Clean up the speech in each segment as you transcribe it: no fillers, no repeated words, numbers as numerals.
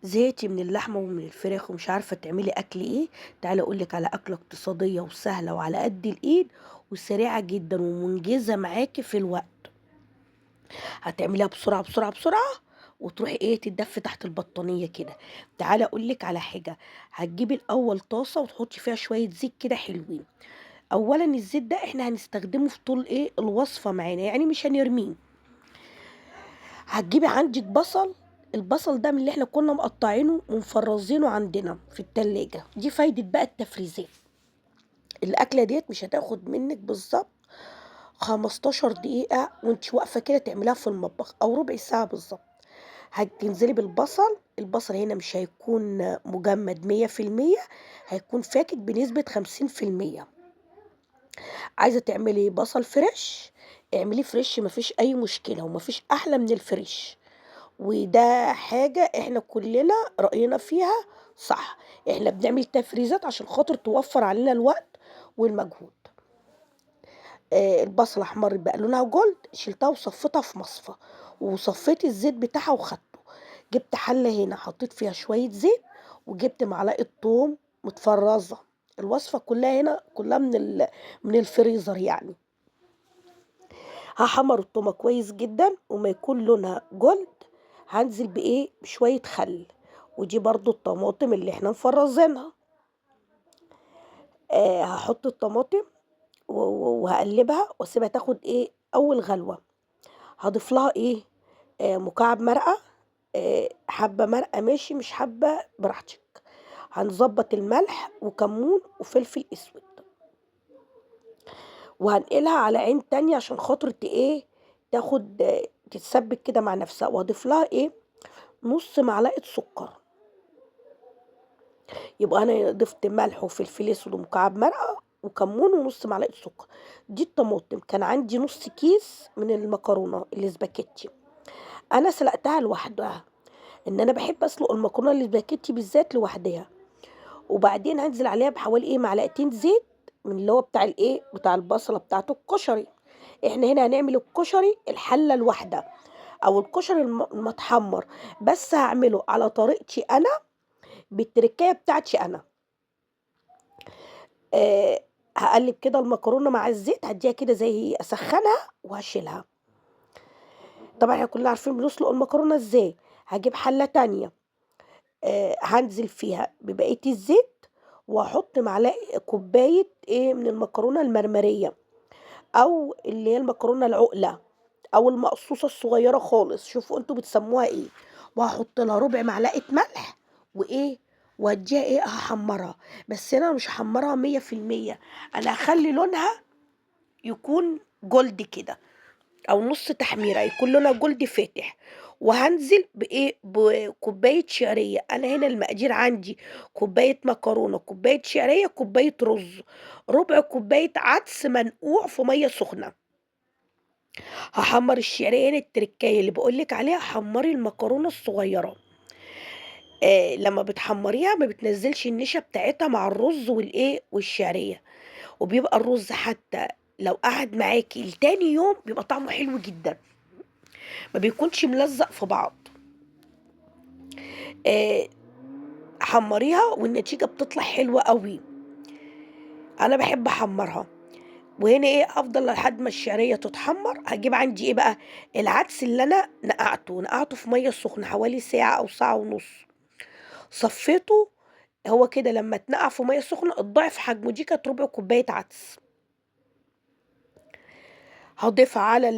زهقتي من اللحمة ومن الفراخ ومش عارفة تعملي أكل إيه؟ تعالي أقول لك على أكلة اقتصادية وسهلة وعلى قد الإيد وسريعة جدا ومنجزة معاكي في الوقت. هتعمليها بسرعة بسرعة بسرعة وتروحي إيه تدفي تحت البطانية كده. تعالي أقول لك على حاجة. هتجيبي الأول طاسة وتحطي فيها شوية زيت كده حلوين. أولا الزيت ده إحنا هنستخدمه في طول إيه الوصفة معانا، يعني مش هنرميه. هتجيبي عندك بصل، البصل ده من اللي احنا كنا مقطعينه ومفرزينه عندنا في التلاجة. دي فايدة بقى التفريزات. الأكلة ديت مش هتاخد منك بالظبط 15 دقيقة وانت واقفة كده تعمليها في المطبخ، أو ربع ساعة بالظبط. هتنزلي بالبصل. البصل هنا مش هيكون مجمد 100%، هيكون فاكك بنسبة 50%. عايزة تعملي بصل fresh اعمليه fresh، مفيش أي مشكلة ومفيش أحلى من ال fresh، وده حاجة احنا كلنا رأينا فيها صح. احنا بنعمل تفريزات عشان خاطر توفر علينا الوقت والمجهود. البصلة احمرت بقى لونها gold، شلتها وصفيتها في مصفى وصفيت الزيت بتاعها وخدته. جبت حلة هنا حطيت فيها شوية زيت وجبت معلقة توم متفرزة. الوصفة كلها هنا كلها من الفريزر يعني. هحمر التومة كويس جدا وما يكون لونها gold. هنزل بايه؟ بشوية خل، ودي برضو الطماطم اللي احنا مفرزينها. هحط الطماطم وهقلبها واسيبها تاخد ايه اول غلوة. هضيف لها ايه؟ مكعب مرقة، حبة مرقة ماشي، مش حبة براحتك. هنظبط الملح وكمون وفلفل اسود، وهنقلها على عين تانية عشان خاطر ايه تاخد، تتسبك كده مع نفسها. واضيف لها ايه؟ نص معلقة سكر. يبقى انا ضفت ملح وفلفل اسود ومكعب مرقة وكمون ونص معلقة سكر. دي الطماطم. كان عندي نص كيس من المكرونة الاسباجيتي، انا سلقتها لوحدها، ان انا بحب اسلق المكرونة الاسباجيتي بالذات لوحدها. وبعدين هنزل عليها بحوالي ايه معلقتين زيت من اللي هو بتاع الايه بتاع البصلة بتاعت الكشري. احنا هنا هنعمل الكشري الحلة الواحدة او الكشري المتحمر، بس هعمله على طريقتي انا بالتركية بتاعتي انا. هقلب كده المكرونة مع الزيت، هديها كده زي اسخنها وهشيلها. طبعا احنا كلنا عارفين بنسلق المكرونة ازاي. هجيب حلة تانية، هنزل فيها ببقية الزيت واحط معلقة كوباية ايه من المكرونة المرمرية، او اللي هي المكرونة العقلة او المقصوصة الصغيرة خالص، شوفوا انتوا بتسموها ايه. وهحط لها ربع معلقة ملح وايه، واديها ايه هحمرها. بس انا مش هحمرها 100%، انا هخلي لونها يكون gold كده او نص تحميره، يكون لونها gold فاتح. وهنزل بايه؟ بكوبايه شعرية. انا هنا المقادير عندي كوباية مكرونه، كوباية شعرية، كوباية رز، ربع كوباية عدس منقوع في مية سخنة. هحمر الشعرية هنا التركايه اللي بقولك عليها. حمري المكرونه الصغيرة، لما بتحمريها ما بتنزلش النشا بتاعتها مع الرز والايه والشعريه، وبيبقى الرز حتى لو قعد معاكي لتاني يوم بيبقى طعمه حلو جدا، ما بيكونش ملزق في بعض. حمريها والنتيجة بتطلع حلوة قوي. انا بحب احمرها. وهنا ايه افضل لحد ما الشعرية تتحمر. هجيب عندي ايه بقى؟ العدس اللي انا نقعته في مية سخنة حوالي ساعة او ساعة ونص، صفيته هو كده. لما اتنقع في مية سخنة اتضاعف حجمه. دي كانت ربع كوباية عدس. هضيفها على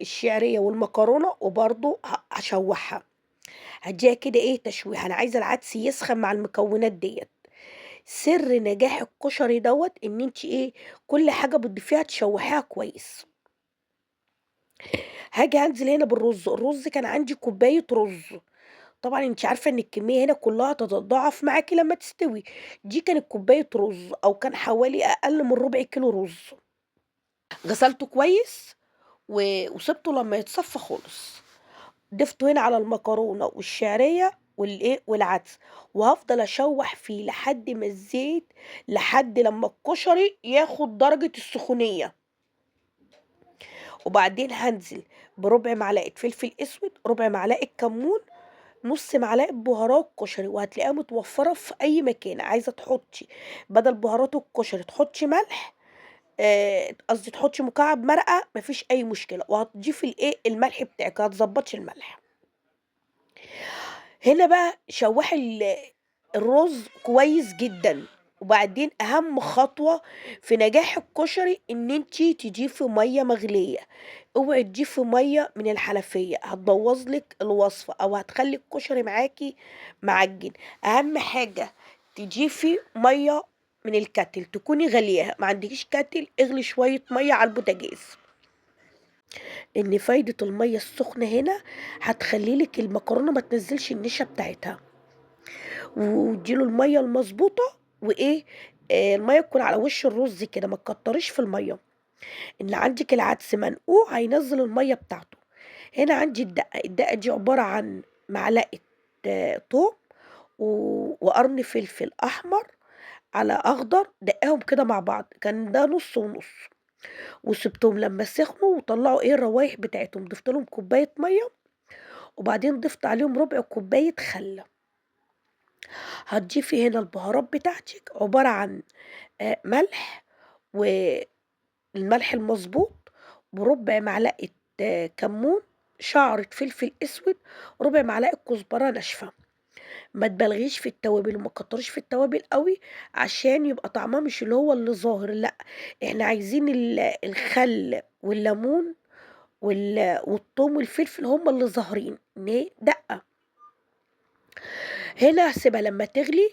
الشعرية والمكرونه، وبرده هشوحها، هديها كده ايه تشويح. انا عايزه العدس يسخن مع المكونات ديت. سر نجاح الكشري دوت ان انت ايه كل حاجة بتضيفيها تشوحيها كويس. هاجي انزل هنا بالرز. الرز كان عندي كوباية رز، طبعا انت عارفه ان الكمية هنا كلها تتضاعف معاكي لما تستوي. دي كانت كوباية رز او كان حوالي اقل من ربع كيلو رز. غسلته كويس وسبته لما يتصفى خالص. ضفته هنا على المكرونه والشعريه والايه والعدس، وهفضل اشوح فيه لحد ما الزيت، لحد لما الكشري ياخد درجه السخونيه. وبعدين هنزل بربع معلقه فلفل اسود، ربع معلقه كمون، نُص معلقة بهارات كشري، وهتلاقيها متوفرة في أي مكان. عايزة تحطي بدل بهارات الكشري تحطي ملح، قصدي تحطي مكعب مرقة، ما فيش أي مشكلة، وهتضيفي الإيه، الملح بتاعِك، هتضبطي الملح. هنا بقى شوحي الرز كويس جدًا، وبعدين أهم خطوة في نجاح الكشري إن أنتِ تضيفي مَيّة مغلية، اوعي تضيفي مَيّة من الحنفية، هتبوظ لِك الوصفة أو هتخلي الكشري معاكِ معجن. أهم حاجة تضيفي مَيّة من الكاتل تكوني غالياها، ما عندكيش كاتل اغلي شوية مَيّة على البوتاجاز، لإن فايدة المَيّة السخنة هنا هتخلي لِك المكرونة ما تنزلش النشا بتاعتها، واديله المَيّة المضبوطة، وإيه، المَيّة تكون على وش الرز كده، ما تكتريش في المَيّة. إن عندك العدس منقوع هينزل المَيّة بتاعته. هنا عندي الدقة، الدقة دي عبارة عن معلقة، توم وقرن فلفل أحمر على أخضر، دقاهم كده مع بعض، كان ده نص ونص، وسبتهم لما سخنوا وطلعوا إيه الروايح بتاعتهم، ضفت لهم كوباية مية، وبعدين ضفت عليهم ربع كوباية خل. هتضيفي هنا البهارات بتاعتك عبارة عن، ملح والملح المظبوط، وربع معلقة، كمون، شعرة فلفل أسود، ربع معلقة كزبرة ناشفة. ما تبالغيش في التوابل وما تكتريش في التوابل قوي عشان يبقى طعمها مش اللي هو اللي ظاهر، لا احنا عايزين الخل والليمون والثوم والفلفل هم اللي ظاهرين، ان هي دقة. هنا هسيبها لما تغلي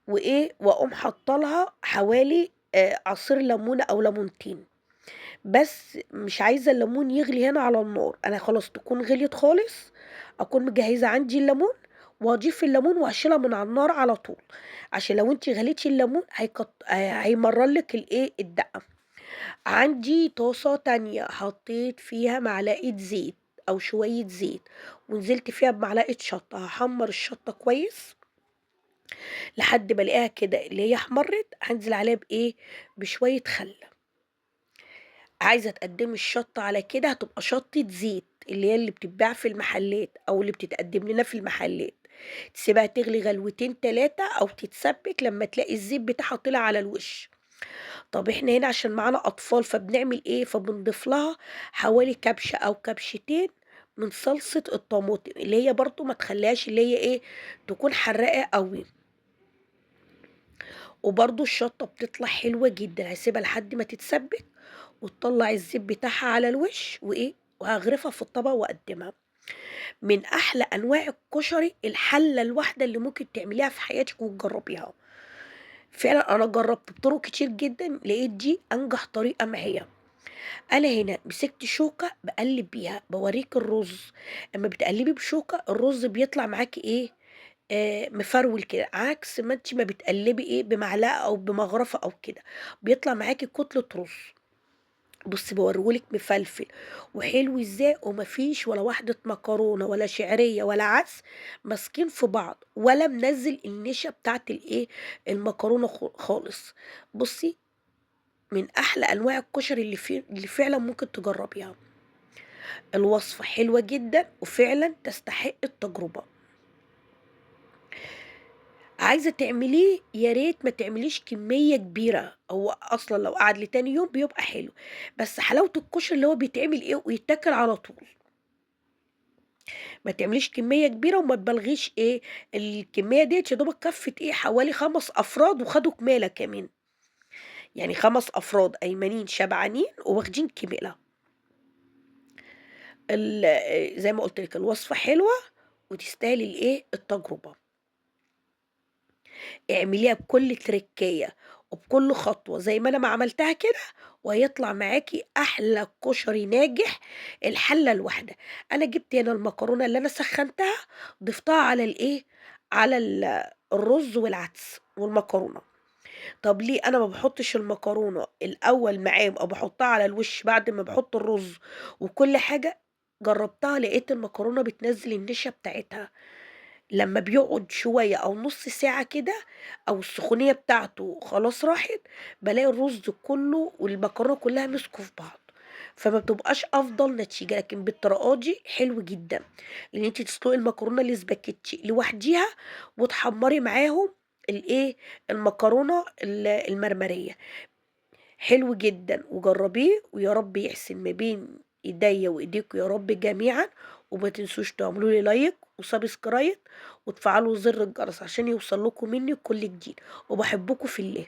وايه، واقوم حاطه لها حوالي، عصير ليمونه او ليمونتين، بس مش عايزه الليمون يغلي هنا على النار، انا خلاص تكون غليت خالص، اكون مجهزه عندي الليمون واضيف الليمون واشيلها من على النار على طول، عشان لو انت غليتي الليمون هيمرر لك الايه الدقه. عندي طاسه تانية حطيت فيها معلقه زيت او شويه زيت، ونزلت فيها بمعلقه شطه، هحمر الشطه كويس لحد ما الاقيها كده اللي هي احمرت، هنزل عليها بايه، بشويه خل. عايزه تقدمي الشطه على كده هتبقى شطه زيت اللي هي اللي بتتباع في المحلات او اللي بتتقدم لنا في المحلات، تسيبها تغلي غلوتين تلاتة او تتسبك لما تلاقي الزيت بتاعها طلع على الوش. طب احنا هنا عشان معانا اطفال فبنعمل ايه، فبنضيف لها حوالي كبشه او كبشتين من صلصه الطماطم، اللي هي برضو ما تخليهاش اللي هي ايه تكون حراقه قوي. وبرضو الشطه بتطلع حلوه جدا، هسيبها لحد ما تتسبك وتطلع الزيت بتاعها على الوش وايه، وهغرفها في الطبق واقدمها. من احلى انواع الكشري الحله الواحده اللي ممكن تعمليها في حياتك وتجربيها. فعلا انا جربت بطرق كتير جدا، لقيت دي انجح طريقه معايا. انا هنا مسكت شوكه بقلب بيها، بوريك الرز اما بتقلبي بشوكه الرز بيطلع معاكي ايه، مفرول كده، عكس ما انت ما بتقلبي ايه بمعلقه او بمغرفه او كده، بيطلع معاكي كتله رز. بصي بوريهولك مفلفل وحلو ازاي، ومفيش ولا واحدة مكرونة ولا شعرية ولا عدس ماسكين في بعض، ولا منزل النشا بتاعت الايه المكرونة خالص. بصي من احلى انواع الكشري اللي فعلا ممكن تجربيها. الوصفة حلوة جدا وفعلا تستحق التجربة. عايزة تعمليه يا ريت ما تعمليش كمية كبيرة، هو أصلا لو قعد لتاني يوم بيبقى حلو، بس حلاوة الكشري اللي هو بيتعمل إيه ويتاكل على طول. ما تعمليش كمية كبيرة وما تبالغيش إيه الكمية ديت، يا دوبك كفت إيه حوالي 5 أفراد وخدوا كمالة كمان، يعني 5 أفراد أيمانين شبعانين وواخدين كمالة. زي ما قلت لك الوصفة حلوة وتستاهل الإيه التجربة. اعمليها بكل تركية وبكل خطوة زي ما أنا ما عملتها كده، وهيطلع معاكي أحلى كشري ناجح الحلة الواحدة. أنا جبت هنا المكرونة اللي أنا سخنتها ضفتها على الإيه، على الرز والعدس والمكرونة. طب ليه أنا ما بحطش المكرونة الأول معاهم أو بحطها على الوش بعد ما بحط الرز وكل حاجة؟ جربتها لقيت المكرونة بتنزل النشا بتاعتها لما بيقعد شوية أو نص ساعة كده، أو السخونية بتاعته خلاص راحت، بلاقي الرز كله والمكرونة كلها مسكوا في بعض. فما بتبقاش أفضل نتيجة، لكن بالطريقة دي حلو جدًا، إن أنتِ تسلقي المكرونة الإسباجيتي لوحديها وتحمّري معاهم الإيه، المكرونة المرمرية. حلو جدًا وجربيه ويا رب يحسن ما بين إيديّا وإيديكم يا رب جميعًا، وما تنسوش تعملوا لي like و subscribe وتفعلوا زر الجرس عشان يوصل لكم مني كل جديد، وباحبكم في الله.